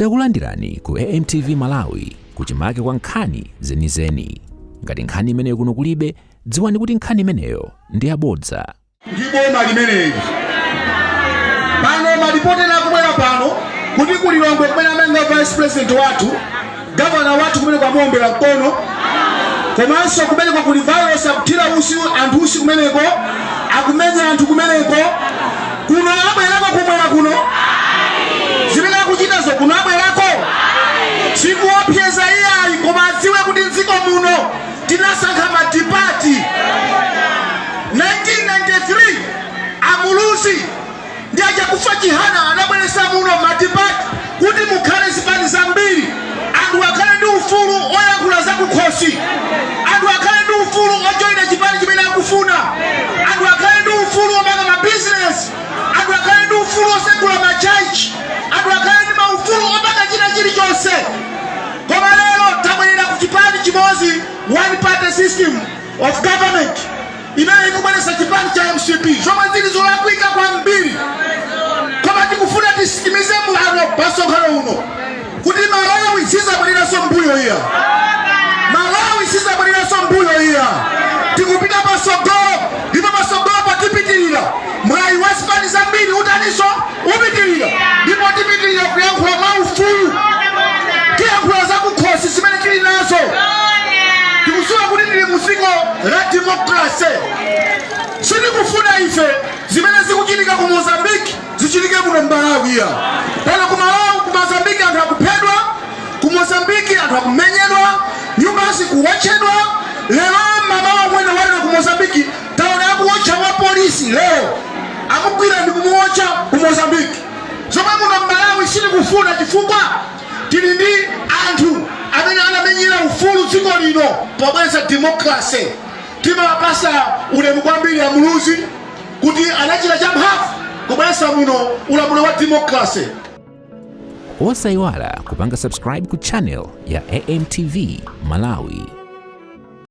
Takulandirani ku AMTV Malawi, kuchimake kwa nkhani zenizeni. Ngati nkhani imeneyo kuno kulibe, dziwani kuti nkhani imeneyo ndi yabodza. Ndi boma limeneli pano, malipoti ena akubwera pano kuti ku Lilongwe kumene amanga vice president wathu, gavana wathu, kumene kwamuombera mkono, komanso kumeneko kuli virus, akuthira usi anthu usi kumeneko, akumenya anthu kumeneko. Kuno abwerako? Kumwera kuno zimene akuchitazo kuno abwerako? Sikuopseza iyayi, koma adziwe kuti mdziko muno tinasankha multiparty. 1993 a Muluzi ndi a Chakufwa Chihana anabweretsa muno multiparty kuti mukhale zipani zambiri, anthu akhale ndi ufulu oyankhula zakukhosi, anthu akhale ndi ufulu ojoyina chipani chimene akufuna, anthu akhale ndi ufulu opanga mabizinesi, anthu akhale ndi ufulu osegula machachi, anthu akhale ndi maufulu opanga china chilichonse. Koma lero tabwerera ku chipani chimodzi, one party system of government, imene ikubweretsa chipani cha MCP, zomwe zili zolakwika kwambiri. Koma tikufuna tisimikize pano pa msonkhano uno kuti Malawi sizabwereranso mbuyo iya, Malawi sizabwereranso mbuyo iya. Tikupita pasogolo, ndipo pasogolopo tipitirira. Mwayi wa zipani zambiri utaninso? Upitirira. Ndipo tipitirira kuyankhula mwa ufulu, tiyankhula zakukhosi zimene tili nazo. Tikudziwa kuti tili mu dziko la democracy. Sitikufuna ife zimene zikuchitika ku Mozambiki zichitike muno m'Malawi iya. Pano ku Malawi, ku Mozambiki anthu akuphedwa, ku Mozambiki anthu akumenyedwa, nyumba zikuwotchedwa. Lero mamawa mwene walero ku Mozambiki taona akuwotcha wa polisi, lero amugwira ndi kumuwotcha ku Mozambiki, zomwe muno m'Malawi sitikufuna, chifukwa tili ndi anthu amene anamenyera ufulu dziko lino pobweretsa democracy. Timawapasa ulemu kwambiri a Muluzi kuti anachita champhamvu kubweretsa muno ulamuliro wa democracy. Osayiwala kupanga subscribe ku channel ya AMTV Malawi.